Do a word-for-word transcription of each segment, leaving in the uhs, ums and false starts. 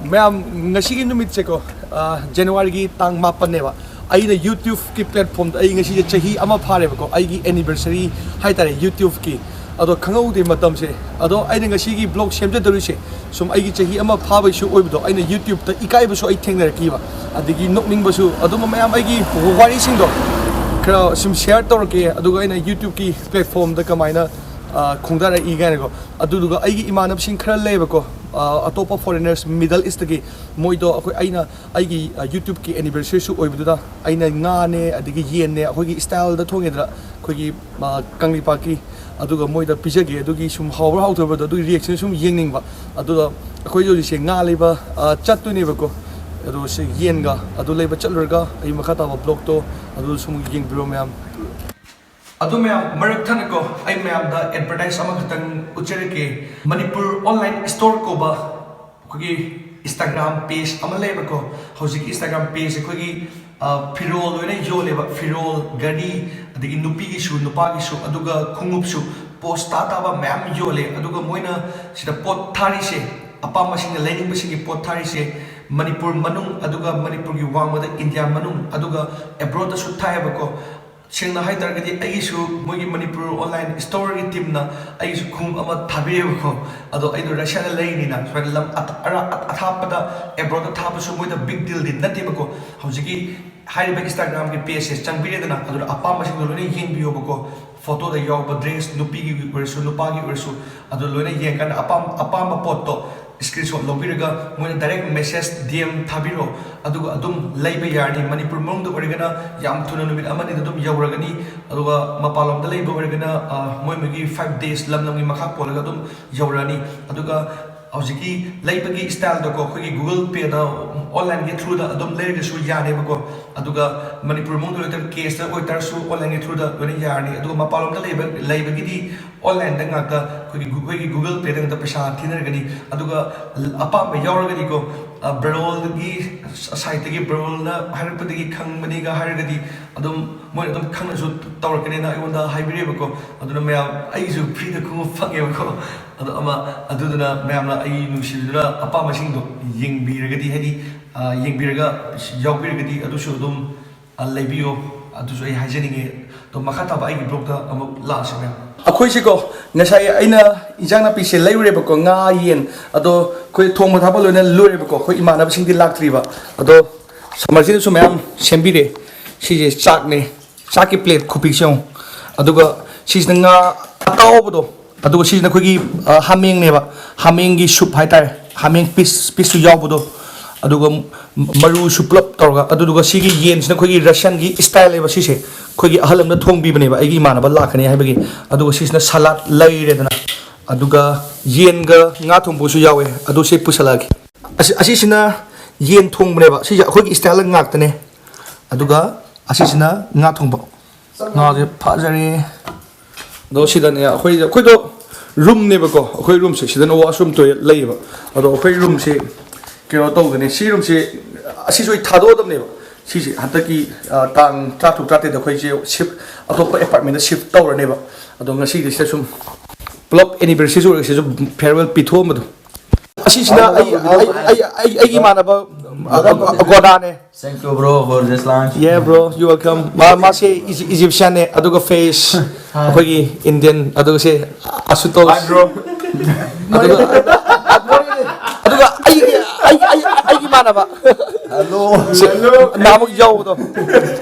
ꯃꯌꯥꯝ, ꯉꯁꯤꯒꯤ ꯅꯨꯃꯤꯠꯁꯦꯀꯣ, ꯖꯅꯋꯥꯔꯤꯒꯤ ꯇꯥꯡ ꯃꯥꯄꯟꯅꯦꯕ꯫ ꯑꯩꯅ YouTubeꯀꯤ platformꯗ ꯑꯩ ꯉꯁꯤꯁꯦ ꯆꯍꯤ ꯑꯃ ꯐꯥꯔꯦꯕꯀꯣ, ꯑꯩꯒꯤ anniversary ꯍꯥꯏꯇꯥꯔꯦ YouTubeꯀꯤ꯫ ꯑꯗꯣ ꯈꯪꯍꯧꯗꯦ ꯃꯇꯝꯁꯦ꯫ ꯑꯗꯣ ꯑꯩꯅ ꯉꯁꯤꯒꯤ vlog ꯁꯦꯝꯖꯗꯧꯔꯤꯁꯦ ꯁꯨꯝ ꯑꯩꯒꯤ ꯆꯍꯤ ꯑꯃ ꯐꯥꯕꯩꯁꯨ ꯑꯣꯏꯕꯗꯣ, ꯑꯩꯅ YouTubeꯇ ꯏꯀꯥꯏꯕꯁꯨ ꯑꯩ ꯊꯦꯡꯅꯔꯛꯈꯤꯕ, ꯑꯗꯒꯤ ꯅꯣꯛꯅꯤꯡꯕꯁꯨ, ꯑꯗꯨꯝꯕ ꯃꯌꯥꯝ ꯑꯩꯒꯤ ꯋꯥꯔꯤꯁꯤꯡꯗꯣ ꯈꯔ ꯁꯨꯝ share ꯇꯧꯔꯛꯀꯦ꯫ ꯑꯗꯨꯒ ꯑꯩꯅ YouTubeꯀꯤ platformꯗ ꯀꯃꯥꯏꯅ ꯈꯣꯡꯗꯥꯔꯛꯏ ꯀꯥꯏꯅꯀꯣ꯫ ꯑꯗꯨꯗꯨꯒ ꯑꯩꯒꯤ ꯏꯃꯥꯟꯅꯕꯁꯤꯡ ꯈꯔ ꯂꯩꯌꯦꯕꯀꯣ, ꯑꯇꯣꯞꯄ foreigners, Middle Eastꯇꯒꯤ꯫ ꯃꯣꯏꯗꯣ ꯑꯩꯈꯣꯏ, ꯑꯩꯅ ꯑꯩꯒꯤ YouTubeꯀꯤ anniversaryꯁꯨ ꯑꯣꯏꯕꯗꯨꯗ ꯑꯩꯅ ꯉꯥꯅꯦ ꯑꯗꯒꯤ ꯌꯦꯟꯅꯦ ꯑꯩꯈꯣꯏꯒꯤ styleꯗ ꯊꯣꯡꯉꯦꯗꯅ, ꯑꯩꯈꯣꯏꯒꯤ ꯀꯪꯂꯩꯄꯥꯛꯀꯤ꯫ ꯑꯗꯨꯒ ꯃꯣꯏꯗ ꯄꯤꯖꯒꯦ, ꯑꯗꯨꯒꯤ ꯁꯨꯝ ꯍꯥꯎꯕ꯭ꯔꯥ ꯍꯥꯎꯇꯕ꯭ꯔꯥꯗꯣ ꯑꯗꯨꯒꯤ reaction ꯁꯨꯝ ꯌꯦꯡꯅꯤꯡꯕ꯫ ꯑꯗꯨꯗ ꯑꯩꯈꯣꯏ ꯍꯧꯖꯤꯛꯁꯦ ꯉꯥ ꯂꯩꯕ ꯆꯠꯇꯣꯏꯅꯦꯕꯀꯣ꯫ ꯑꯗꯣ ꯁꯤ ꯌꯦꯟꯒ ꯑꯗꯨ ꯂꯩꯕ ꯆꯠꯂꯨꯔꯒ ꯑꯩ ꯃꯈꯥ ꯇꯥꯕ vlogꯇꯣ ꯑꯗꯨ ꯁꯨꯝ ꯌꯦꯡꯕꯤꯔꯣ ꯃꯌꯥꯝ꯫ ꯑꯗꯨ ꯃꯌꯥꯝ, ꯃꯔꯛ ꯊꯠꯅꯀꯣ, ꯑꯩ ꯃꯌꯥꯝꯗ advertise ꯑꯃꯈꯛꯇꯪ ꯎꯠꯆꯔꯛꯀꯦ꯫ ꯃꯅꯤꯄꯨꯔ online store ꯀꯧꯕ ꯑꯩꯈꯣꯏꯒꯤ Instagram page ꯑꯃ ꯂꯩꯌꯦꯕꯀꯣ꯫ ꯍꯧꯖꯤꯛꯀꯤ Instagram page ꯑꯩꯈꯣꯏꯒꯤ ꯐꯤꯔꯣꯜ ꯂꯣꯏꯅ ꯌꯣꯜꯂꯦꯕ꯫ ꯐꯤꯔꯣꯜ, ꯘꯔꯤ, ꯑꯗꯒꯤ ꯅꯨꯄꯤꯒꯤꯁꯨ ꯅꯨꯄꯥꯒꯤꯁꯨ, ꯑꯗꯨꯒ ꯈꯣꯡꯎꯞꯁꯨ꯫ Post ꯇꯥ ꯇꯥꯕ ꯃꯌꯥꯝ ꯌꯣꯜꯂꯦ꯫ ꯑꯗꯨꯒ ꯃꯣꯏꯅ ꯁꯤꯗ ꯄꯣꯠ ꯊꯥꯔꯤꯁꯦ, ꯑꯄꯥꯝꯕꯁꯤꯡꯅ ꯂꯩꯅꯤꯡꯕꯁꯤꯡꯒꯤ ꯄꯣꯠ ꯊꯥꯔꯤꯁꯦ ꯃꯅꯤꯄꯨꯔ ꯃꯅꯨꯡ, ꯑꯗꯨꯒ ꯃꯅꯤꯄꯨꯔꯒꯤ ꯋꯥꯡꯃꯗ ꯏꯟꯗꯤꯌꯥ ꯃꯅꯨꯡ, ꯑꯗꯨꯒ abroadꯇꯁꯨ ꯊꯥꯏꯌꯦꯕꯀꯣ꯫ ꯁꯦꯡꯅ ꯍꯥꯏ ꯇꯥꯔꯒꯗꯤ ꯑꯩꯒꯤꯁꯨ ꯃꯣꯏꯒꯤ ꯃꯅꯤꯄꯨꯔ online storeꯒꯤ teamꯅ ꯑꯩꯒꯤꯁꯨ ꯈꯣꯡꯎꯞ ꯑꯃ ꯊꯥꯕꯤꯔꯦꯕꯀꯣ꯫ ꯑꯗꯣ ꯑꯩꯗꯣ Russiaꯗ ꯂꯩꯔꯤꯅꯤꯅ ꯁꯨꯃꯥꯏꯅ ꯂꯝ ꯑꯊꯥꯞ ꯑꯊꯥꯞꯄꯗ, abroadꯇ ꯊꯥꯕꯁꯨ ꯃꯣꯏꯗ big dealꯗꯤ ꯅꯠꯇꯦꯕꯀꯣ꯫ ꯍꯧꯖꯤꯛꯀꯤ ꯍꯥꯏꯔꯤꯕ Instagramꯒꯤ pageꯁꯦ ꯆꯪꯕꯤꯔꯦꯗꯅ, ꯑꯗꯨꯗ ꯑꯄꯥꯝꯕꯁꯤꯡꯗꯣ ꯂꯣꯏꯅ ꯌꯦꯡꯕꯤꯌꯣꯕꯀꯣ꯫ Photoꯗ ꯌꯥꯎꯕ dress, ꯅꯨꯄꯤꯒꯤ ꯑꯣꯏꯔꯁꯨ ꯅꯨꯄꯥꯒꯤ ꯑꯣꯏꯔꯁꯨ, ꯑꯗꯨ ꯂꯣꯏꯅ ꯌꯦꯡꯀꯥꯟꯗ ꯑꯄꯥꯝ ꯑꯄꯥꯝꯕ ꯄꯣꯠꯇꯣ screenshot ꯂꯧꯕꯤꯔꯒ ꯃꯣꯏꯅ direct message DM ꯊꯥꯕꯤꯔꯣ꯫ ꯑꯗꯨꯒ ꯑꯗꯨꯝ ꯂꯩꯕ ꯌꯥꯔꯅꯤ꯫ ꯃꯅꯤꯄꯨꯔ ꯃꯅꯨꯡꯗ ꯑꯣꯏꯔꯒꯅ ꯌꯥꯝ ꯊꯨꯅ ꯅꯨꯃꯤꯠ ꯑꯃꯅꯤꯗ ꯑꯗꯨꯝ ꯌꯧꯔꯒꯅꯤ꯫ ꯑꯗꯨꯒ ꯃꯄꯥꯟꯂꯣꯝꯗ ꯂꯩꯕ ꯑꯣꯏꯔꯒꯅ ꯃꯣꯏ ꯃꯣꯏꯒꯤ five days, ꯂꯝ ꯂꯝꯒꯤ ꯃꯈꯥ ꯄꯣꯜꯂꯒ ꯑꯗꯨꯝ ꯌꯧꯔꯛꯑꯅꯤ꯫ ꯑꯗꯨꯒ ꯍꯧꯖꯤꯛꯀꯤ ꯂꯩꯕꯒꯤ styleꯗꯀꯣ, ꯑꯩꯈꯣꯏꯒꯤ Google Payꯗ, onlineꯒꯤ throughꯗ ꯑꯗꯨꯝ ꯂꯩꯔꯒꯁꯨ ꯌꯥꯅꯦꯕꯀꯣ꯫ ꯑꯗꯨꯒ ꯃꯅꯤꯄꯨꯔ ꯃꯅꯨꯡꯗ ꯑꯣꯏꯇꯥꯔ cashꯇ ꯑꯣꯏꯇꯥꯔꯁꯨ onlineꯒꯤ throughꯗ ꯂꯣꯏꯅ ꯌꯥꯔꯅꯤ꯫ ꯑꯗꯨꯒ ꯃꯄꯥꯟꯂꯣꯝꯗ ꯂꯩꯕ ꯂꯩꯕꯒꯤꯗꯤ ꯑꯣꯟꯂꯥꯏꯟꯗ ꯉꯥꯛꯇ ꯑꯩꯈꯣꯏꯒꯤ ꯒꯨ-, ꯑꯩꯈꯣꯏꯒꯤ ꯒꯨꯒꯜ ꯄꯦꯗ ꯉꯥꯛꯇ ꯄꯩꯁꯥ ꯊꯤꯅꯔꯒꯅꯤ꯫ ꯑꯗꯨꯒ ꯑꯄꯥꯝꯕ ꯌꯥꯎꯔꯒꯗꯤꯀꯣ, ꯑ, ꯕ꯭ꯔꯣꯜꯒꯤ ꯁꯥꯏꯠꯇꯒꯤ ꯕ꯭ꯔꯣꯜꯅ ꯍꯥꯏꯔꯛꯄꯗꯒꯤ ꯈꯪꯕꯅꯤꯒ ꯍꯥꯏꯔꯒꯗꯤ ꯑꯗꯨꯝ ꯃꯣꯏꯅ ꯑꯗꯨꯝ ꯈꯪꯅꯁꯨ ꯇꯧꯔꯛꯀꯅꯤꯅ ꯑꯩꯉꯣꯟꯗ ꯍꯥꯏꯕꯤꯔꯦꯕꯀꯣ꯫ ꯑꯗꯨꯅ ꯃꯌꯥꯝ, ꯑꯩꯒꯤꯁꯨ ꯐ꯭ꯔꯤꯗ ꯈꯣꯡꯎꯞ ꯐꯪꯉꯦꯕꯀꯣ꯫ ꯑꯗꯣ ꯑꯃ, ꯑꯗꯨꯗꯨꯅ ꯃꯌꯥꯝꯅ ꯑꯩ ꯅꯨꯡꯁꯤꯕꯤꯗꯨꯅ ꯑꯄꯥꯝꯕꯁꯤꯡꯗꯣ ꯌꯦꯡꯕꯤꯔꯒꯗꯤ, ꯍꯥꯏꯗꯤ, ꯑ, ꯌꯦꯡꯕꯤꯔꯒ ꯌꯥꯎꯕꯤꯔꯒꯗꯤ ꯑꯗꯨꯁꯨ ꯑꯗꯨꯝ ꯑ, ꯂꯩꯕꯤꯌꯣ꯫ ꯑꯗꯨꯁꯨ ꯑꯩ ꯍꯥꯏꯖꯅꯤꯡꯉꯦ꯫ ꯑꯗꯣ ꯃꯈꯥ ꯇꯥꯕ ꯑꯩꯒꯤ ꯕ꯭ꯂꯣꯛꯇ ꯑꯃꯨꯛ ꯂꯥꯛꯑꯁꯤ ꯃꯌꯥꯝ꯫ ꯑꯩꯈꯣꯏꯁꯤꯀꯣ, ꯉꯁꯥꯏ ꯑꯩꯅ ꯏꯟꯖꯥꯡ ꯅꯥꯄꯤꯁꯦ ꯂꯩꯔꯨꯔꯦꯕꯀꯣ, ꯉꯥ, ꯌꯦꯟ, ꯑꯗꯣ ꯑꯩꯈꯣꯏ ꯊꯣꯡꯕ ꯊꯥꯛꯄ ꯂꯣꯏꯅ ꯂꯣꯏꯔꯦꯕꯀꯣ꯫ ꯑꯩꯈꯣꯏ ꯏꯃꯥꯟꯅꯕꯁꯤꯡꯗꯤ ꯂꯥꯛꯇ꯭ꯔꯤꯕ꯫ ꯑꯗꯣ ꯁꯝꯃꯔꯁꯤꯗꯁꯨ ꯃꯌꯥꯝ ꯁꯦꯝꯕꯤꯔꯦ꯫ ꯁꯤꯁꯦ ꯆꯥꯛꯅꯦ, ꯆꯥꯛꯀꯤ ꯄ꯭ꯂꯦꯠ ꯈꯨꯄꯤꯛꯁꯦ ꯌꯦꯡꯉꯨ꯫ ꯑꯗꯨꯒ ꯁꯤꯁꯤꯅ ꯉꯥ ꯑꯇꯥꯎꯕꯗꯣ, ꯑꯗꯨꯒ ꯁꯤꯁꯤꯅ ꯑꯩꯈꯣꯏꯒꯤ, ꯑ, ꯍꯥꯃꯦꯡꯅꯦꯕ, ꯍꯥꯃꯦꯡꯒꯤ ꯁꯨꯞ ꯍꯥꯏꯇꯥꯔꯦ, ꯍꯥꯃꯦꯡ ꯄꯤꯁ ꯄꯤꯁꯁꯨ ꯌꯥꯎꯕꯗꯣ, ꯑꯗꯨꯒ ꯃꯔꯨꯁꯨ ꯄꯨꯂꯞ ꯇꯧꯔꯒ, ꯑꯗꯨꯗꯨꯒ ꯁꯤꯒꯤ ꯌꯦꯟꯁꯤꯅ ꯑꯩꯈꯣꯏꯒꯤ ꯔꯁꯤꯌꯟꯒꯤ ꯏꯁꯇꯥꯏꯜꯅꯦꯕ ꯁꯤꯁꯦ, ꯑꯩꯈꯣꯏꯒꯤ ꯑꯍꯜ ꯑꯃꯅ ꯊꯣꯡꯕꯤꯕꯅꯦꯕ ꯑꯩꯒꯤ ꯏꯃꯥꯟꯅꯕ ꯂꯥꯛꯀꯅꯤ ꯍꯥꯏꯕꯒꯤ꯫ ꯑꯗꯨꯒ ꯁꯤꯁꯤꯅ ꯁꯂꯥꯗ ꯂꯩꯔꯦꯗꯅ, ꯑꯗꯨꯒ ꯌꯦꯟꯒ ꯉꯥ ꯊꯣꯡꯕꯁꯨ ꯌꯥꯎꯋꯦ, ꯑꯗꯨ ꯁꯤ ꯄꯨꯁꯜꯂꯛꯑꯒꯦ꯫ ꯑꯁꯤ, ꯑꯁꯤꯁꯤꯅ ꯌꯦꯟ ꯊꯣꯡꯕꯅꯦꯕ, ꯁꯤꯁꯦ ꯑꯩꯈꯣꯏꯒꯤ ꯏꯁꯇꯥꯏꯜ ꯉꯥꯛꯇꯅꯦ꯫ ꯑꯗꯨꯒ ꯑꯁꯤꯁꯤꯅ ꯉꯥ ꯊꯣꯡꯕ꯫ ꯉꯥꯁꯦ ꯐꯖꯔꯦ꯫ ꯑꯗꯣ ꯁꯤꯗꯅꯦ ꯑꯩꯈꯣꯏ, ꯑꯩꯈꯣꯏꯗꯣ ꯔꯨꯝꯅꯦꯕꯀꯣ, ꯑꯩꯈꯣꯏ ꯔꯨꯝꯁꯦ ꯁꯤꯗꯅ ꯋꯥꯁꯔꯨꯝ ꯇꯣꯏꯂꯦꯠ ꯂꯩꯌꯦꯕ꯫ ꯑꯗꯣ ꯑꯩꯈꯣꯏ ꯔꯨꯝꯁꯦ ꯀꯩꯅꯣ ꯇꯧꯒꯅꯤ, ꯁꯤ ꯔꯨꯝꯁꯦ, ꯑꯁꯤꯁꯨ ꯑꯩ ꯊꯥꯗꯣꯛꯑꯗꯕꯅꯦꯕ꯫ ꯁꯤꯁꯦ ꯍꯟꯗꯛꯀꯤ, ꯑ, ꯇꯥꯡ ꯇꯔꯥꯇꯔꯨꯛ ꯇꯔꯥꯇꯔꯦꯠꯇ ꯑꯩꯈꯣꯏꯁꯦ ꯁꯤꯐ, ꯑꯇꯣꯞꯄ ꯑꯦꯄꯥꯔꯠꯃꯦꯟꯗ ꯁꯤꯐ ꯇꯧꯔꯅꯦꯕ꯫ ꯑꯗꯣ ꯉꯁꯤꯗꯤ ꯁꯤꯗ ꯁꯨꯝ ꯄꯨꯂꯞ ꯑꯦꯅꯤꯚꯔꯁꯔꯤꯁꯨ ꯑꯣꯏꯔꯒ ꯁꯤꯗꯁꯨ ꯐꯤꯌꯔꯋꯦꯜ ꯄꯤꯊꯣꯛꯑꯝꯕꯗꯣ꯫ ꯑꯁꯤꯁꯤꯅ ꯑꯩ, ꯑꯩ, ꯑꯩ, ꯑꯩ, ꯑꯩꯒꯤ ꯏꯃꯥꯟꯅꯕ, ꯑ, ꯒꯣꯗꯥꯅꯦ꯫ Thank you, bro, for this lunch. Yeah, bro, you welcome. ꯃꯥ, ꯃꯥꯁꯦ ꯏꯖꯤ-, ꯏꯖꯤꯞꯁꯤꯌꯥꯟꯅꯦ, ꯑꯗꯨꯒ ꯐꯦꯁ ꯑꯩꯈꯣꯏꯒꯤ ꯏꯟꯗꯤꯌꯟ, ꯑꯗꯨꯒ ꯁꯦ ꯑꯁꯨꯇꯣꯁ꯫ Hi, bro. ꯑꯗꯨꯒ, ꯑꯗꯨꯒ ꯑꯩꯒꯤ, ꯑꯩ, ꯑꯩ, ꯑꯩꯒꯤ ꯏꯃꯥꯟꯅꯕ꯫ Hello. ꯁꯦ, ꯅꯍꯥꯟꯃꯨꯛ ꯌꯥꯎꯕꯗꯣ꯫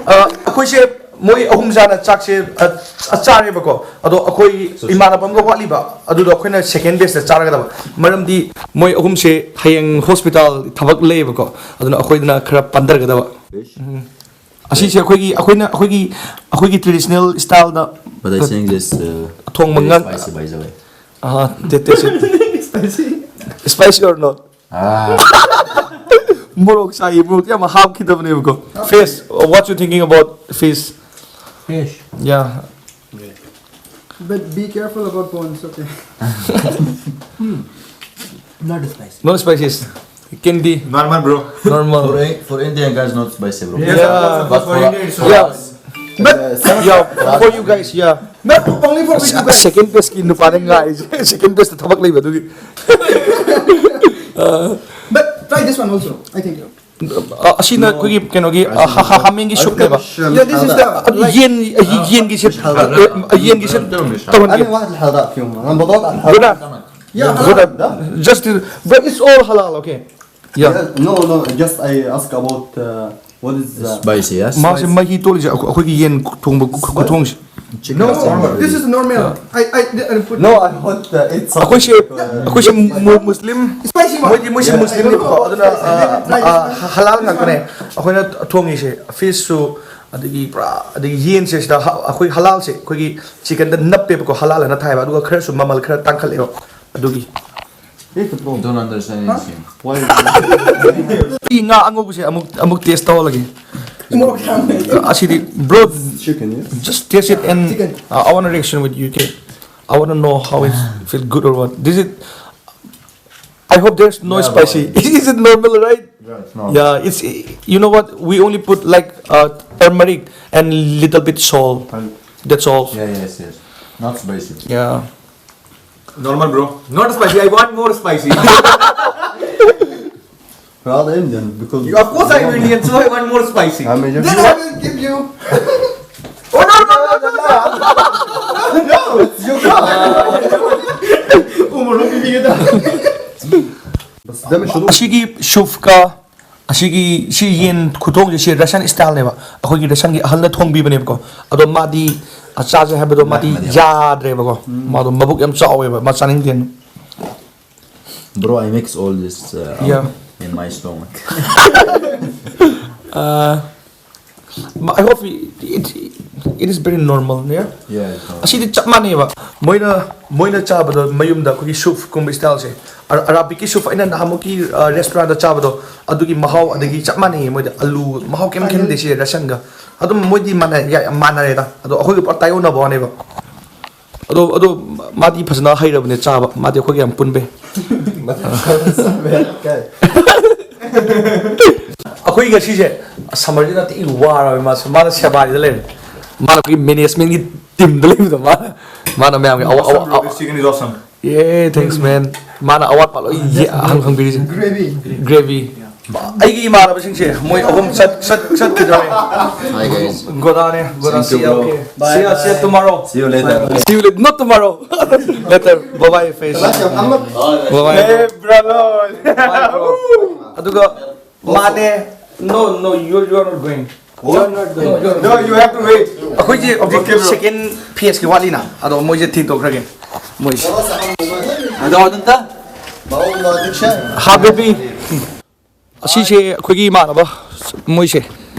ꯑ, ꯑꯩꯈꯣꯏꯁꯦ ꯃꯣꯏ ꯑꯍꯨꯝ ꯆꯥꯅ ꯆꯥꯛꯁꯦ, ꯑ, ꯆꯥꯔꯦꯕꯀꯣ꯫ ꯑꯗꯣ ꯑꯩꯈꯣꯏ ꯏꯃꯥꯟꯅꯕ ꯑꯃꯒ ꯋꯥꯠꯂꯤꯕ, ꯑꯗꯨꯗꯣ ꯑꯩꯈꯣꯏꯅ ꯁꯦꯀꯦꯟ ꯕꯦꯁꯇ ꯆꯥꯔꯒꯗꯕ꯫ ꯃꯔꯝꯗꯤ ꯃꯣꯏ ꯑꯍꯨꯝꯁꯦ ꯍꯌꯦꯡ ꯍꯣꯁꯄꯤꯇꯥꯜ ꯊꯕꯛ ꯂꯩꯌꯦꯕꯀꯣ, ꯑꯗꯨꯅ ꯑꯩꯈꯣꯏꯗꯅ ꯈꯔ ꯄꯟꯊꯔꯒꯗꯕ꯫ ꯎꯝ꯫ ꯑꯁꯤꯁꯦ ꯑꯩꯈꯣꯏꯒꯤ, ꯑꯩꯈꯣꯏꯅ, ꯑꯩꯈꯣꯏꯒꯤ, ꯑꯩꯈꯣꯏꯒꯤ traditional ꯏꯁꯇꯥꯏꯜꯗ But I think this, uh, ꯊꯣꯡꯕ very ꯉꯥ-, spicy, by the way. Aha, ꯇꯦ-, taste it. Spicy or not? Ah. ꯃꯣꯔꯣꯛ ꯁꯥꯏ, ꯃꯣꯔꯣꯛ ꯌꯥꯝ ꯍꯥꯞꯈꯤꯗꯕꯅꯦꯕꯀꯣ꯫ Fish, what you thinking about fish? Fish. Yeah. But be careful about bones, okay? Hmm. Not spicy. No spices. Can be Normal, bro. Normal. For, a- for Indian guys, not spicy, bro. Yes, Yeah. of course, of course, for India, it's Yeah. But, Yeah, for you guys, yeah. Not only for you guys. Second best ꯀꯤ ꯅꯨꯄꯥꯅ ꯉꯥꯏꯁꯦ꯫ Second best ꯊꯕꯛ ꯂꯩꯕ ꯑꯗꯨꯒꯤ꯫ But try this one also, I think. ꯑ, ꯑꯁꯤꯅ ꯑꯩꯈꯣꯏꯒꯤ ꯀꯩꯅꯣꯒꯤ ꯑ, ꯍ- ꯍ- ꯍꯥꯃꯦꯡꯒꯤ ꯁꯨꯞꯅꯦꯕ꯫ Yeah, this is the ꯑꯗꯨ ꯌꯦꯟ ꯑ, ꯌꯦꯟꯒꯤ ꯁꯦ ꯑ, ꯌꯦꯟꯒꯤ ꯁꯦ أنا ꯇꯧꯍꯟꯒꯦ꯫ واحد الحلقات في يوم، أنا بضغط على Brother, الحلقات. Yeah, brother, just, but it's all halal, okay? Yeah. Yeah, no, no, just I ask about uh, what is uh, Spicy, yes. ꯃꯥꯁꯦ ꯃꯍꯤ ꯇꯣꯠꯂꯤꯁꯦ ꯑꯩꯈꯣꯏ- ꯑꯩꯈꯣꯏꯒꯤ ꯌꯦꯟ ꯊꯣꯡꯕ ꯈꯨ- ꯈꯨꯊꯣꯡꯁꯦ꯫ No, this is normal. I, I, I put No, I want uh, it's ꯑꯩꯈꯣꯏꯁꯦ ꯑꯩꯈꯣꯏꯁꯦ ꯃꯨ- ꯃꯨꯁꯂꯤꯝ spicy one. ꯃꯣꯏꯗꯤ ꯃꯣꯏꯁꯦ Yeah, I ꯃꯨꯁꯂꯤꯝꯅꯦꯕꯀꯣ꯫ don't know. ꯑꯗꯨꯅ ꯑ, ꯑ, ꯍ- ꯍꯂꯥꯜ ꯉꯥꯛꯇꯅꯦ ꯑꯩꯈꯣꯏꯅ ꯊꯣꯡꯉꯤꯁꯦ꯫ ꯐꯤꯁꯁꯨ ꯑꯗꯒꯤ ꯄꯨꯔꯥ ꯑꯗꯒꯤ ꯌꯦꯟꯁꯦ ꯁꯤꯗ ꯍ- ꯑꯩꯈꯣꯏ ꯍꯂꯥꯜꯁꯦ ꯑꯩꯈꯣꯏꯒꯤ ꯆꯤꯀꯟꯗ ꯅꯞꯄꯦꯕꯀꯣ꯫ ꯍꯂꯥꯜ ꯑꯅ ꯊꯥꯏꯕ꯫ ꯑꯗꯨꯒ ꯈꯔꯁꯨ ꯃꯃꯜ ꯈꯔ ꯇꯥꯡꯈꯠꯂꯦꯕ꯫ ꯑꯗꯨꯒꯤ Eat it, bro. Don't understand anything. Why? ꯑꯩ ꯉꯥ ꯑꯉꯧꯕꯁꯦ ꯑꯃꯨꯛ ꯑꯃꯨꯛ ꯇꯦꯁ ꯇꯧꯍꯜꯂꯒꯦ꯫ More camera. ꯑꯁꯤꯗꯤ, bro, Chicken, yes. just taste it and Chicken. uh, I want a reaction with you, okay? I want to know how it feel, good or what. This is, I hope there's no Yeah, spicy. Is it normal, right? Yeah, it's not. Yeah, it's, you know what? We only put like uh, turmeric and little bit salt. That's all. Yeah, yes, yes. Not spicy. Yeah. Normal, bro. Not spicy. I want more spicy. Rather Indian because You- of course, I'm Indian, so I want more spicy. I'm Indian. Then I will give you. Oh, no, no, no, no, no. No, it's your job. Oh, no, no, no, no. بس ده مش شروط. ꯑꯁꯤꯒꯤ ꯁꯨꯐꯀ ꯑꯁꯤꯒꯤ ꯁꯤ ꯌꯦꯟ ꯈꯨꯊꯣꯡꯁꯦ ꯁꯤ Russian styleꯅꯦꯕ꯫ ꯑꯩꯈꯣꯏꯒꯤ Russianꯒꯤ ꯑꯍꯜꯅ ꯊꯣꯡꯕꯤꯕꯅꯦꯕꯀꯣ꯫ ꯑꯗꯣ ꯃꯥꯗꯤ ꯑ, ꯆꯥꯁꯦ ꯍꯥꯏꯕꯗꯣ ꯃꯥꯗꯤ ꯌꯥꯗ꯭ꯔꯦꯕꯀꯣ꯫ ꯃꯥꯗꯣ ꯃꯕꯨꯛ ꯌꯥꯝ ꯆꯥꯎꯋꯦꯕ, ꯃꯥ ꯆꯥꯅꯤꯡꯗꯦꯅ꯫ Bro, I mix all this uh, Yeah. in my stomach. Uh, I hope it, it, it is very normal, yeah? Yeah, it's not. ꯑꯁꯤꯗꯤ ꯆꯞ ꯃꯥꯟꯅꯩꯕ꯫ ꯃꯣꯏꯅ ꯃꯣꯏꯅ ꯆꯥꯕꯗꯣ ꯃꯌꯨꯝꯗ ꯑꯩꯈꯣꯏꯒꯤ ꯁꯨꯐꯀꯨꯝꯕ styleꯁꯦ꯫ ꯑ- ꯑꯔꯥꯕꯤꯛꯀꯤ ꯁꯨꯐ ꯑꯩꯅ ꯅꯍꯥꯟꯃꯨꯛꯀꯤ restaurantꯗ ꯆꯥꯕꯗꯣ ꯑꯗꯨꯒꯤ ꯃꯍꯥꯎ ꯑꯗꯒꯤ ꯆꯞ ꯃꯥꯟꯅꯩꯌꯦ꯫ ꯃꯣꯏꯗ ꯑꯂꯨ ꯃꯍꯥꯎ ꯀꯩꯝ ꯈꯦꯠꯅꯗꯦ ꯁꯤ Russianꯒ꯫ ꯑꯗꯨꯝ ꯃꯣꯏꯗꯤ ꯃꯥꯟꯅꯩ, ꯌꯥ- ꯌꯥꯝ ꯃꯥꯟꯅꯔꯦꯗ꯫ ꯑꯗꯣ ꯑꯩꯈꯣꯏꯒ ꯄꯨꯔꯥ ꯇꯥꯏꯌꯣꯟꯅꯕ ꯋꯥꯅꯦꯕ꯫ ꯑꯗꯣ ꯑꯗꯣ ꯃꯥꯗꯤ ꯐꯖꯅ ꯍꯩꯔꯕꯅꯦ ꯆꯥꯕ, ꯃꯥꯗꯤ ꯑꯩꯈꯣꯏꯒ ꯌꯥꯝ ꯄꯨꯟꯕꯩ꯫ ꯑꯩꯈꯣꯏ ꯉꯁꯤꯁꯦ ꯁꯝꯃꯔꯁꯤꯅ ꯊꯤ ꯋꯥꯔꯕꯅꯦ ꯃꯥꯁꯦ, ꯃꯥꯅ ꯁꯦꯕꯥꯔꯤꯗ ꯂꯩꯔꯦ꯫ ꯃꯥꯅ ꯑꯩꯈꯣꯏꯒꯤ ꯃꯦꯅꯦꯖꯃꯦꯟꯒꯤ ꯇꯤꯝꯗ ꯂꯩꯕꯗꯣ ꯃꯥꯅ, ꯃꯥꯅ ꯃꯌꯥꯝꯒꯤ ꯑꯋꯥ- ꯑꯋꯥ- Awesome, bro. This chicken is awesome. Yeah, thanks, man. ꯃꯥꯅ ꯑꯋꯥꯠꯄ ꯂꯣꯏ ꯌꯦ- ꯍꯪ- ꯍꯪꯕꯤꯔꯤꯁꯦ꯫ Gravy. Gravy. ꯑꯩꯒꯤ ꯏꯃꯥꯟꯅꯕꯁꯤꯡꯁꯦ ꯃꯣꯏ ꯑꯍꯨꯝ ꯆꯠ ꯆꯠ ꯆꯠꯈꯤꯗ꯭ꯔꯦ꯫ Hi, guys. ꯒꯣꯗꯥꯅꯦ, ꯒꯣꯗꯥ꯫ Thank you, see you, bro. Okay. See you, see you tomorrow. See you later. See you later. Not tomorrow. Later. Bye bye, face. Bye bye. Hey, brother. Bye, bro. ꯑꯗꯨꯒ ꯃꯥꯅꯦ. No, no, you, you are not going. What? No, you are not going. No, you have to wait. ꯑꯩꯈꯣꯏꯁꯦ ꯍꯧꯖꯤꯛ Okay, bro. Second phaseꯀꯤ ꯋꯥꯠꯂꯤꯅ, ꯑꯗꯣ ꯃꯣꯏꯁꯦ ꯊꯦꯡꯗꯣꯛꯈ꯭ꯔꯒꯦ ꯃꯣꯏꯁꯦ꯫ ꯑꯗꯣ ꯑꯗꯨꯝꯇ ꯍꯥ baby. ꯑꯁꯤꯁꯦ ꯑꯩꯈꯣꯏꯒꯤ ꯏꯃꯥꯟꯅꯕ ꯃꯣꯏꯁꯦ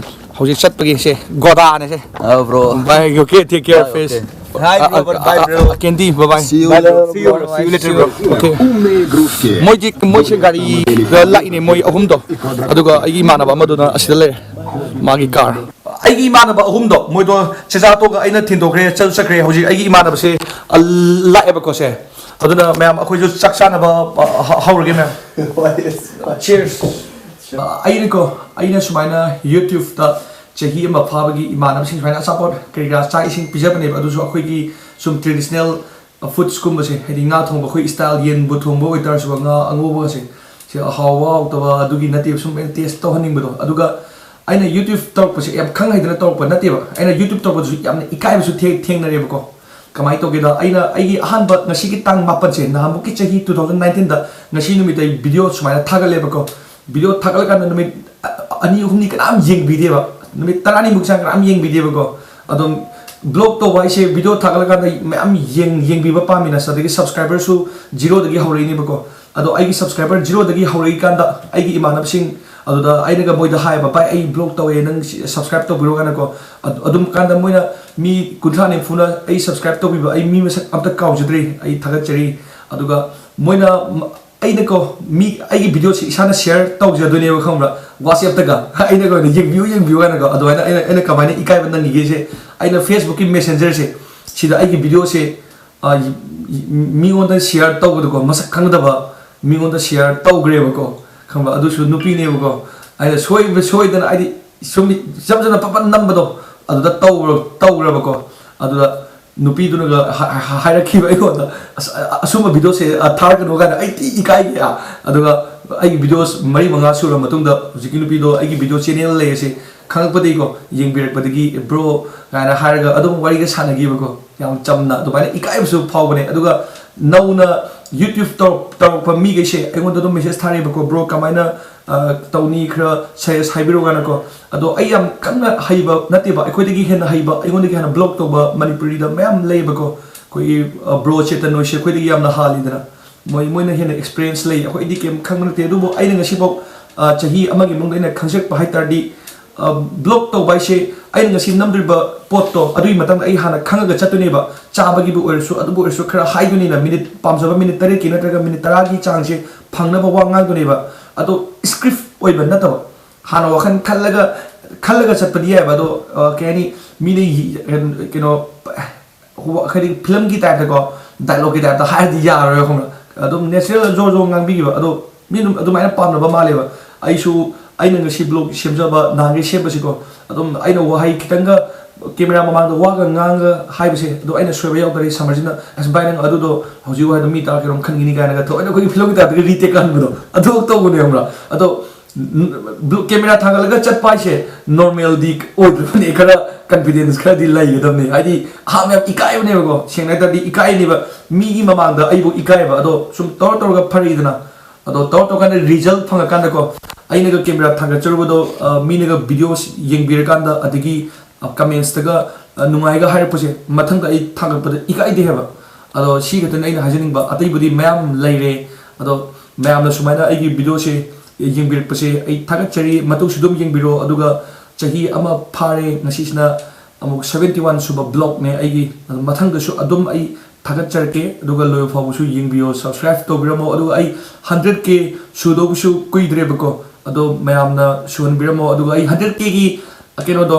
ꯍꯧꯖꯤꯛ ꯆꯠꯄꯒꯤꯁꯦ ꯒꯣꯗꯥꯅꯦꯁꯦ꯫ ꯑ, bro. Bye, okay, take care, Bye, face. Okay. Hi, bro. ꯑ, ꯑ, Bye, bro. ꯑ, candy, bye bye. See you, bro. See you, bro. See you later, bro. Okay. ꯃꯣꯏꯗꯤ, ꯃꯣꯏꯁꯦ ꯒꯥꯔꯤꯗ ꯂꯥꯛꯏꯅꯦ, ꯃꯣꯏ ꯑꯍꯨꯝꯗꯣ꯫ ꯑꯗꯨꯒ ꯑꯩꯒꯤ ꯏꯃꯥꯟꯅꯕ ꯑꯃꯗꯨꯅ ꯑꯁꯤꯗ ꯂꯩꯔꯦ, ꯃꯥꯒꯤ car꯫ ꯑꯩꯒꯤ ꯏꯃꯥꯟꯅꯕ ꯑꯍꯨꯝꯗꯣ, ꯃꯣꯏꯗꯣ ꯆꯦꯆꯥ ꯇꯣꯛꯑꯒ ꯑꯩꯅ ꯊꯤꯟꯗꯣꯛꯈ꯭ꯔꯦ, ꯆꯠ-, ꯆꯠꯈ꯭ꯔꯦ꯫ ꯍꯧꯖꯤꯛ ꯑꯩꯒꯤ ꯏꯃꯥꯟꯅꯕꯁꯦ, ꯑ, ꯂꯥꯛꯑꯦꯕꯀꯣ ꯁꯦ꯫ ꯑꯗꯨꯅ ꯃꯌꯥꯝ ꯑꯩꯈꯣꯏꯁꯨ ꯆꯥꯛ ꯆꯥꯅꯕ, ꯑ, ꯍ-, ꯍꯧꯔꯒꯦ ꯃꯌꯥꯝ꯫ Cheers꯫ ꯑ, ꯑꯩꯅꯀꯣ, ꯑꯩꯅ ꯁꯨꯃꯥꯏꯅ YouTubeꯇ ꯆꯍꯤ ꯑꯃ ꯐꯥꯕꯒꯤ ꯏꯃꯥꯟꯅꯕꯁꯤꯡ ꯁꯨꯃꯥꯏꯅ ꯑꯆꯥꯄꯣꯠ ꯀꯔꯤ ꯀꯔꯥ ꯆꯥꯛ ꯏꯁꯤꯡ ꯄꯤꯖꯕꯅꯦꯕ꯫ ꯑꯗꯨꯁꯨ ꯑꯩꯈꯣꯏꯒꯤ ꯁꯨꯝ traditional foodsꯀꯨꯝꯕꯁꯦ, ꯍꯥꯏꯗꯤ ꯉꯥ ꯊꯣꯡꯕ ꯑꯩꯈꯣꯏ style, ꯌꯦꯟꯕꯨ ꯊꯣꯡꯕ ꯑꯣꯏꯇꯥꯔꯁꯨ, ꯉꯥ ꯑꯉꯧꯕꯒꯁꯦ, ꯁꯤ ꯍꯥꯎꯕ ꯍꯥꯎꯇꯕ ꯑꯗꯨꯒꯤ ꯅꯠꯇꯦꯕ, ꯁꯨꯝ ꯑꯩꯅ taste ꯇꯧꯍꯟꯅꯤꯡꯕꯗꯣ꯫ ꯑꯗꯨꯒ ꯑꯩꯅ YouTube ꯇꯧꯔꯛꯄꯁꯦ ꯌꯥꯝ ꯈꯪ ꯍꯩꯗꯅ ꯇꯧꯔꯛꯄ ꯅꯠꯇꯦꯕ꯫ ꯑꯩꯅ YouTube ꯇꯧꯔꯛꯄꯗꯁꯨ ꯌꯥꯝꯅ ꯏꯀꯥꯏꯕꯁꯨ ꯊꯦ-, ꯊꯦꯡꯅꯔꯦꯕꯀꯣ꯫ ꯀꯃꯥꯏꯅ ꯇꯧꯒꯦꯗ, ꯑꯩꯅ ꯑꯩꯒꯤ ꯑꯍꯥꯟꯕ ꯉꯁꯤꯒꯤ ꯇꯥꯡ ꯃꯥꯄꯟꯁꯦ, ꯅꯍꯥꯟꯃꯨꯛꯀꯤ ꯆꯍꯤ two thousand nineteenꯗ ꯉꯁꯤ ꯅꯨꯃꯤꯠꯇ ꯑꯩ video ꯁꯨꯃꯥꯏꯅ ꯊꯥꯒꯠꯂꯦꯕꯀꯣ꯫ Video ꯊꯥꯒꯠꯂꯀꯥꯟꯗ ꯅꯨꯃꯤꯠ, ꯑ-, ꯑꯅꯤ ꯑꯍꯨꯝꯅꯤ ꯀꯅꯥꯝ ꯌꯦꯡꯕꯤꯗꯦꯕ꯫ ꯅꯨꯃꯤꯠ ꯇꯔꯥꯅꯤꯃꯨꯛ ꯆꯥꯡ ꯀꯅꯥꯝ ꯌꯦꯡꯕꯤꯗꯦꯕꯀꯣ꯫ ꯑꯗꯨꯝ vlog ꯇꯧꯕ ꯍꯥꯏꯁꯦ, video ꯊꯥꯒꯠꯂꯀꯥꯟꯗ ꯃꯌꯥꯝ ꯌꯦꯡ-, ꯌꯦꯡꯕꯤꯕ ꯄꯥꯝꯃꯤꯅ, ꯑꯗꯒꯤ subscriberꯁꯨ zeroꯗꯒꯤ ꯍꯧꯔꯛꯏꯅꯦꯕꯀꯣ꯫ ꯑꯗꯣ ꯑꯩꯒꯤ subscriber zeroꯗꯒꯤ ꯍꯧꯔꯛꯏꯀꯥꯟꯗ ꯑꯩꯒꯤ ꯏꯃꯥꯟꯅꯕꯁꯤꯡ ꯑꯗꯨꯗ ꯑꯩꯅꯒ ꯃꯣꯏꯗ ꯍꯥꯏꯌꯦꯕ, "ꯚꯥꯏ, ꯑꯩ vlog ꯇꯧꯋꯦ, ꯅꯪ ꯁꯤ-, subscribe ꯇꯧꯕꯤꯔꯣ" ꯀꯥꯏꯅꯀꯣ꯫ ꯑꯗꯨ, ꯑꯗꯨꯝ ꯀꯥꯟꯗ ꯃꯣꯏꯅ ꯃꯤ ꯀꯨꯟꯊ꯭ꯔꯥ ꯅꯤꯐꯨꯅ ꯑꯩ subscribe ꯇꯧꯕꯤꯕ, ꯑꯩ ꯃꯤ ꯃꯁꯛ ꯑꯝꯇ ꯀꯥꯎꯖꯗ꯭ꯔꯤ, ꯑꯩ ꯊꯥꯒꯠꯆꯔꯤ꯫ ꯑꯗꯨꯒ ꯃꯣꯏꯅ ꯃ-, ꯑꯩꯅꯀꯣ, ꯃꯤ ꯑꯩꯒꯤ videoꯁꯦ ꯏꯁꯥꯅ share ꯇꯧꯖꯗꯣꯏꯅꯦꯕ, ꯈꯪꯕ꯭ꯔꯥ? WhatsAppꯇꯒ ꯑꯩꯅꯒ ꯑꯣꯏꯅ "ꯌꯦꯡꯕꯤꯌꯨ, ꯌꯦꯡꯕꯤꯌꯨ" ꯀꯥꯏꯅꯀꯣ꯫ ꯑꯗꯨꯃꯥꯏꯅ ꯑꯩꯅ, ꯑꯩꯅ ꯀꯃꯥꯏꯅ ꯏꯀꯥꯏꯕ ꯅꯪꯈꯤꯒꯦꯁꯦ, ꯑꯩꯅ Facebookꯀꯤ Messengerꯁꯦ, ꯁꯤꯗ ꯑꯩꯒꯤ videoꯁꯦ ꯑ, ꯃꯤꯉꯣꯟꯗ ꯁꯤꯌꯥꯔ ꯇꯧꯕꯗꯀꯣ, ꯃꯁꯛ ꯈꯪꯗꯕ ꯃꯤꯉꯣꯟꯗ ꯁꯤꯌꯥꯔ ꯇꯧꯈ꯭ꯔꯦꯕꯀꯣ, ꯈꯪꯕ? ꯑꯗꯨꯁꯨ ꯅꯨꯄꯤꯅꯦꯕꯀꯣ꯫ ꯑꯩꯅ ꯁꯣꯏꯕ ꯁꯣꯏꯗꯅ, ꯍꯥꯏꯗꯤ, ꯁꯨꯝ ꯏꯆꯝ ꯆꯝꯅ ꯄꯞ ꯄꯞ ꯅꯝꯕꯗꯣ, ꯑꯗꯨꯗ ꯇꯧꯔ-, ꯇꯧꯔꯕꯀꯣ꯫ ꯑꯗꯨꯗ ꯅꯨꯄꯤꯗꯨꯅꯒ ꯍꯥ-, ꯍꯥ-, ꯍꯥꯏꯔꯛꯈꯤꯕ ꯑꯩꯉꯣꯟꯗ, "ꯑꯁ, ꯑ-, ꯑꯁꯨꯝꯕ ꯚꯤꯗꯤꯑꯣꯁꯦ, ꯑ, ꯊꯥꯔꯛꯀꯅꯨ" ꯀꯥꯏꯅ꯫ ꯑꯩ ꯊꯤ ꯏꯀꯥꯏꯒꯤ꯫ ꯑꯗꯨꯒ ꯑꯩꯒꯤ ꯚꯤꯗꯤꯑꯣꯁ ꯃꯔꯤ ꯃꯉꯥ ꯁꯨꯔ ꯃꯇꯨꯡꯗ, ꯍꯧꯖꯤꯛꯀꯤ ꯅꯨꯄꯤꯗꯣ ꯑꯩꯒꯤ ꯚꯤꯗꯤꯑꯣ ꯆꯦꯅꯦꯜ ꯂꯩ ꯑꯁꯤ ꯈꯪꯉꯛꯄꯗꯒꯤꯀꯣ, ꯌꯦꯡꯕꯤꯔꯛꯄꯗꯒꯤ, "ꯕ꯭ꯔꯣ" ꯀꯥꯏꯅ ꯍꯥꯏꯔꯒ ꯑꯗꯨꯝ ꯋꯥꯔꯤꯒ ꯁꯥꯟꯅꯈꯤꯕꯀꯣ꯫ ꯌꯥꯝ ꯆꯝꯅ ꯑꯗꯨꯃꯥꯏꯅ ꯏꯀꯥꯏꯕꯁꯨ ꯐꯥꯎꯕꯅꯦ꯫ ꯑꯗꯨꯒ ꯅꯧꯅ YouTube ꯇꯧꯔꯛ-, ꯇꯧꯔꯛꯄ ꯃꯤꯈꯩꯁꯦ ꯑꯩꯉꯣꯟꯗ ꯑꯗꯨꯝ ꯃꯦꯁꯦꯖ ꯊꯥꯔꯛꯑꯦꯕꯀꯣ, "ꯕ꯭ꯔꯣ, ꯀꯃꯥꯏꯅ, ꯑ, ꯇꯧꯅꯤ? ꯈꯔ ꯁꯖꯦꯁ ꯍꯥꯏꯕꯤꯔꯛꯑꯣ" ꯀꯥꯏꯅꯀꯣ꯫ ꯑꯗꯣ ꯑꯩ ꯌꯥꯝ ꯀꯟꯅ ꯍꯩꯕ ꯅꯠꯇꯦꯕ, ꯑꯩꯈꯣꯏꯗꯒꯤ ꯍꯦꯟꯅ ꯍꯩꯕ, ꯑꯩꯉꯣꯟꯗꯒꯤ ꯍꯦꯟꯅ ꯕ꯭ꯂꯣꯛ ꯇꯧꯕ ꯃꯅꯤꯄꯨꯔꯤꯗ ꯃꯌꯥꯝ ꯂꯩꯌꯦꯕꯀꯣ꯫ ꯑꯩꯈꯣꯏꯒꯤ, ꯑ, ꯕ꯭ꯔꯣ ꯆꯦꯇꯟ ꯍꯣꯏꯁꯦ ꯑꯩꯈꯣꯏꯗꯒꯤ ꯌꯥꯝꯅ ꯍꯥꯜꯂꯤꯗꯅ, ꯃꯣꯏ, ꯃꯣꯏꯅ ꯍꯦꯟꯅ ꯑꯦꯛꯁꯄꯤꯔꯤꯌꯦꯟꯁ ꯂꯩ, ꯑꯩꯈꯣꯏꯗꯤ ꯀꯩꯝ ꯈꯪꯕ ꯅꯠꯇꯦ꯫ ꯑꯗꯨꯕꯨ ꯑꯩꯅ ꯉꯁꯤꯐꯥꯎ, ꯑ, ꯆꯍꯤ ꯑꯃꯒꯤ ꯃꯅꯨꯡꯗ ꯑꯩꯅ ꯈꯪꯖꯔꯛꯄ ꯍꯥꯏ ꯇꯥꯔꯗꯤ, ꯕ꯭ꯂꯣꯛ ꯇꯧꯕ ꯍꯥꯏꯁꯦ, ꯑꯩꯅ ꯉꯁꯤ ꯅꯝꯗ꯭ꯔꯤꯕ ꯄꯣꯠꯇꯣ ꯑꯗꯨꯒꯤ ꯃꯇꯥꯡꯗ ꯑꯩ ꯍꯥꯟꯅ ꯈꯪꯉꯒ ꯆꯠꯇꯣꯏꯅꯦꯕ꯫ ꯆꯥꯕꯒꯤꯕꯨ ꯑꯣꯏꯔꯁꯨ, ꯑꯗꯨꯕꯨ ꯑꯣꯏꯔꯁꯨ, ꯈꯔ ꯍꯥꯏꯗꯣꯏꯅꯤꯅ, ꯃꯤꯅꯤꯠ, ꯄꯥꯝꯖꯕ ꯃꯤꯅꯤꯠ ꯇꯔꯦꯠꯀꯤ ꯅꯠꯇ꯭ꯔꯒ ꯃꯤꯅꯤꯠ ꯇꯔꯥꯒꯤ ꯆꯥꯡꯁꯦ ꯐꯪꯅꯕ ꯋꯥ ꯉꯥꯡꯗꯣꯏꯅꯦꯕ꯫ ꯑꯗꯣ ꯁ꯭ꯀ꯭ꯔꯤꯞ ꯑꯣꯏꯕ ꯅꯠꯇꯕ, ꯍꯥꯟꯅ ꯋꯥꯈꯜ ꯈꯜꯂꯒ, ꯈꯜꯂꯒ ꯆꯠꯄꯗꯤ ꯌꯥꯏꯑꯕ꯫ ꯑꯗꯣ, ꯑ, ꯀꯩ ꯍꯥꯏꯅꯤ, ꯃꯤꯅ ꯌꯤ-, ꯀꯩꯅꯣ, ꯍꯥꯏꯗꯤ, ꯐꯤꯂꯝꯒꯤ ꯇꯥꯏꯞꯇꯀꯣ, ꯗꯥꯏꯂꯣꯛꯀꯤ ꯇꯥꯏꯞꯇ ꯍꯥꯏꯔꯗꯤ ꯌꯥꯔꯣꯏ, ꯈꯪꯕ꯭ꯔꯥ? ꯑꯗꯨꯝ ꯅꯦꯆꯔꯦꯜ ꯖꯣꯔ ꯖꯣꯔ ꯉꯥꯡꯕꯤꯈꯤꯕ꯫ ꯑꯗꯣ ꯃꯤ ꯑꯗꯨꯝ ꯑꯗꯨꯃꯥꯏꯅ ꯄꯥꯝꯅꯕ ꯃꯥꯜꯂꯦꯕ꯫ ꯑꯩꯁꯨ, ꯑꯩꯅ ꯉꯁꯤ ꯕ꯭ꯂꯣꯛ ꯁꯦꯝꯖꯕ, ꯅꯍꯥꯟꯒꯤ ꯁꯦꯝꯕꯁꯤꯀꯣ, ꯑꯗꯨꯝ ꯑꯩꯅ ꯋꯥꯍꯩ ꯈꯤꯇꯪꯒ ꯀꯦꯃꯦꯔꯥ ꯃꯃꯥꯡꯗ ꯋꯥꯒ ꯉꯥꯡꯉꯒ ꯍꯥꯏꯕꯁꯦ, ꯑꯗꯣ ꯑꯩꯅ ꯁꯣꯏꯕ ꯌꯥꯎꯗ꯭ꯔꯗꯤ ꯁꯃꯔꯖꯤꯠꯅ, "ꯑꯁ ꯚꯥꯏ, ꯅꯪ ꯑꯗꯨꯗꯣ ꯍꯧꯖꯤꯛ ꯋꯥꯍꯩꯗꯣ ꯃꯤ ꯇꯥꯔ ꯀꯩꯅꯣꯝ ꯈꯟꯈꯤꯅꯤ" ꯀꯥꯏꯅꯒ ꯊꯑꯣꯏꯅ ꯑꯩꯈꯣꯏꯒꯤ ꯐꯤꯂꯝꯒꯤ ꯇꯥꯏꯞꯇꯒ ꯔꯤꯇꯦꯛ ꯍꯟꯕꯗꯣ ꯑꯗꯨ ꯇꯧꯕꯅꯦ, ꯈꯪꯕ꯭ꯔꯥ? ꯑꯗꯣ ꯕ꯭ꯂꯣꯛ ꯀꯦꯃꯦꯔꯥ ꯊꯥꯡꯒꯠꯂꯒ ꯆꯠꯄ ꯍꯥꯏꯁꯦ ꯅꯣꯔꯃꯦꯜꯗꯤ ꯑꯣꯏꯗ꯭ꯔꯕꯅꯦ, ꯈꯔ ꯀꯟꯐꯤꯗꯦꯟꯁ ꯈꯔꯗꯤ ꯂꯩꯒꯗꯕꯅꯦ꯫ ꯍꯥꯏꯗꯤ ꯑꯍꯥꯟꯕ ꯌꯥꯝ ꯏꯀꯥꯏꯕꯅꯦꯕꯀꯣ, ꯁꯦꯡꯅ ꯍꯥꯏ ꯇꯥꯔꯗꯤ ꯏꯀꯥꯏꯅꯦꯕ, ꯃꯤꯒꯤ ꯃꯃꯥꯡꯗ ꯑꯩꯕꯨ ꯏꯀꯥꯏꯕ꯫ ꯑꯗꯣ ꯁꯨꯝ ꯇꯧꯔ ꯇꯧꯔꯒ ꯐꯔꯛꯏꯗꯅ, ꯑꯗꯣ ꯇꯧꯔ ꯇꯧꯔꯀꯥꯟꯗ ꯔꯤꯖꯜ ꯐꯪꯉꯀꯥꯟꯗꯀꯣ, ꯑꯩꯅꯒ ꯀꯦꯃꯦꯔꯥ ꯊꯥꯡꯒꯠꯆꯔꯨꯕꯗꯣ, ꯑ, ꯃꯤꯅꯒ ꯚꯤꯗꯤꯑꯣ ꯌꯦꯡꯕꯤꯔꯀꯥꯟꯗ, ꯑꯗꯒꯤ, ꯑ, ꯀꯃꯦꯟꯁꯇꯒ, ꯑ, ꯅꯨꯡꯉꯥꯏꯒ ꯍꯥꯏꯔꯛꯄꯁꯦ, ꯃꯊꯪꯗ ꯑꯩ ꯊꯥꯡꯒꯠꯄꯗ ꯏꯀꯥꯏꯗꯦ ꯍꯥꯏꯕ꯫ ꯑꯗꯣ ꯁꯤ ꯈꯛꯇꯅꯤ ꯑꯩꯅ ꯍꯥꯏꯖꯅꯤꯡꯕ, ꯑꯇꯩꯕꯨꯗꯤ ꯃꯌꯥꯝ ꯂꯩꯔꯦ꯫ ꯑꯗꯣ ꯃꯌꯥꯝꯅ ꯁꯨꯃꯥꯏꯅ ꯑꯩꯒꯤ ꯚꯤꯗꯤꯑꯣꯁꯦ ꯌꯦꯡꯕꯤꯔꯛꯄꯁꯦ ꯑꯩ ꯊꯥꯒꯠꯆꯔꯤ꯫ ꯃꯇꯨꯡꯁꯨ ꯑꯗꯨꯝ ꯌꯦꯡꯕꯤꯔꯣ꯫ ꯑꯗꯨꯒ ꯆꯍꯤ ꯑꯃ ꯐꯥꯔꯦ, ꯉꯁꯤꯁꯤꯅ ꯑꯃꯨꯛ seventy one ꯁꯨꯕ ꯕ꯭ꯂꯣꯛꯅꯦ ꯑꯩꯒꯤ꯫ ꯑꯗꯣ ꯃꯊꯪꯗꯁꯨ ꯑꯗꯨꯝ ꯑꯩ ꯊꯥꯒꯠꯆꯔꯛꯀꯦ꯫ ꯑꯗꯨꯒ ꯂꯣꯏꯕ ꯐꯥꯎꯕꯁꯨ ꯌꯦꯡꯕꯤꯌꯣ, subscribe ꯇꯧꯕꯤꯔꯝꯃꯣ꯫ ꯑꯗꯨꯒ ꯑꯩ hundred K ꯁꯨꯗꯧꯕꯁꯨ ꯀꯨꯏꯗ꯭ꯔꯦꯕꯀꯣ, ꯑꯗꯣ ꯃꯌꯥꯝꯅ ꯁꯨꯍꯟꯕꯤꯔꯝꯃꯣ꯫ ꯑꯗꯨꯒ ꯑꯩ hundred Kꯒꯤ ꯀꯩꯅꯣꯗꯣ,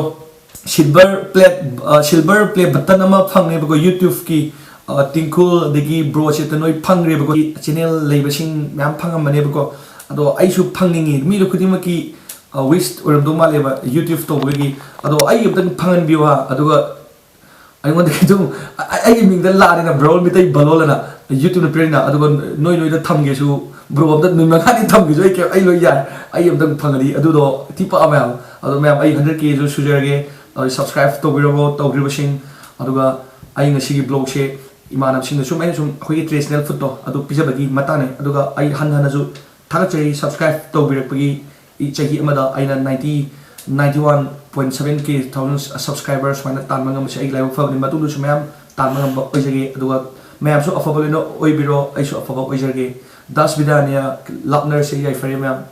silver play, silver play button ꯑꯃ ꯐꯪꯉꯦꯕꯀꯣ YouTubeꯀꯤ, ꯑ, ꯇꯤꯡꯈꯨꯜ ꯑꯗꯒꯤ ꯕ꯭ꯔꯣ ꯁꯤꯠꯇ ꯅꯣꯏ ꯐꯪꯈ꯭ꯔꯦꯕꯀꯣ꯫ ꯆꯦꯅꯦꯜ ꯂꯩꯕꯁꯤꯡ ꯃꯌꯥꯝ ꯐꯪꯉꯝꯕꯅꯦꯕꯀꯣ꯫ ꯑꯗꯣ ꯑꯩꯁꯨ ꯐꯪꯅꯤꯡꯉꯤ, ꯃꯤꯗꯣ ꯈꯨꯗꯤꯡꯃꯛꯀꯤ ꯋꯤꯁ ꯑꯣꯏꯔꯝꯗꯧ ꯃꯥꯜꯂꯦꯕ ꯌꯨꯇ꯭ꯌꯨꯕ ꯇꯧꯕꯒꯤ꯫ ꯑꯗꯣ ꯑꯩ ꯑꯝꯇꯪ ꯐꯪꯍꯟꯕꯤꯌꯨ ꯍꯥ꯫ ꯑꯗꯨꯒ ꯑꯩꯉꯣꯟꯗꯒꯤ ꯑꯗꯨꯝ ꯑ-, ꯑ-, ꯑꯩꯒꯤ ꯃꯤꯡꯗ ꯂꯥꯛꯑꯅꯤꯅ, ꯕ꯭ꯔꯣ ꯃꯤꯇꯩ ꯕꯂꯣꯜ ꯑꯅ ꯌꯨꯇ꯭ꯌꯨꯕꯅ ꯄꯤꯔꯛꯏꯅ꯫ ꯑꯗꯨꯒ ꯅꯣꯏ ꯅꯣꯏꯗ ꯊꯝꯒꯦꯁꯨ ꯕ꯭ꯔꯣ ꯑꯝꯇ ꯅꯨꯃꯤꯠ ꯃꯉꯥꯅꯤ ꯊꯝꯒꯦꯁꯨ ꯑꯩ ꯀꯩ-, ꯑꯩ ꯂꯣꯏ ꯌꯥꯏ꯫ ꯑꯩ ꯑꯝꯇꯪ ꯐꯪꯉꯗꯤ ꯑꯗꯨꯗꯣ ꯊꯤ ꯄꯥꯝꯃꯦ ꯍꯥꯏꯕ꯫ ꯑꯗꯣ ꯃꯌꯥꯝ, ꯑꯩ ꯍꯟꯗ꯭ꯔꯦꯠ ꯀꯦꯁꯨ ꯁꯨꯖꯔꯒꯦ꯫ ꯑꯗꯨ ꯁꯕꯁꯀ꯭ꯔꯥꯏꯕ ꯇꯧꯕꯤꯔꯕꯣ ꯇꯧꯗ꯭ꯔꯤꯕꯁꯤꯡ? ꯑꯗꯨꯒ ꯑꯩ ꯉꯁꯤꯒꯤ ꯕ꯭ꯂꯣꯒꯁꯦ ꯏꯃꯥꯟꯅꯕꯁꯤꯡꯗ ꯁꯨꯝ, ꯑꯩꯅ ꯁꯨꯝ ꯑꯩꯈꯣꯏꯒꯤ ꯇ꯭ꯔꯦꯗꯤꯁꯅꯦꯜ ꯐꯨꯗꯇꯣ ꯑꯗꯨ ꯄꯤꯖꯕꯒꯤ ꯃꯇꯥꯡꯅꯦ꯫ ꯑꯗꯨꯒ ꯑꯩ ꯍꯟꯅ ꯍꯟꯅꯁꯨ ꯊꯥꯒꯠꯆꯔꯤ ꯁꯕꯁꯀ꯭ꯔꯥꯏꯕ ꯇꯧꯕꯤꯔꯛꯄꯒꯤ꯫ ꯆꯍꯤ ꯑꯃꯗ ꯑꯩꯅ ninety, ninety one point seven K thousand subscriber ꯁꯨꯃꯥꯏꯅ ꯇꯥꯟꯕ ꯉꯝꯕꯁꯦ ꯑꯩꯒꯤ ꯂꯥꯏꯕꯛ ꯐꯕꯅꯤ꯫ ꯃꯇꯨꯡꯗꯁꯨ ꯃꯌꯥꯝ ꯇꯥꯟꯕ ꯉꯝꯕ ꯑꯣꯏꯖꯒꯦ꯫ ꯑꯗꯨꯒ ꯃꯌꯥꯝꯁꯨ ꯑꯐꯕ ꯂꯣꯏꯅ ꯑꯣꯏꯕꯤꯔꯣ, ꯑꯩꯁꯨ ꯑꯐꯕ ꯑꯣꯏꯖꯔꯒꯦ꯫ ꯗꯥꯁ ꯕꯤꯗꯥꯅꯤꯌꯥ, ꯂꯥꯞꯅꯔꯁꯦ ꯌꯥꯏꯐꯔꯦ ꯃꯌꯥꯝ꯫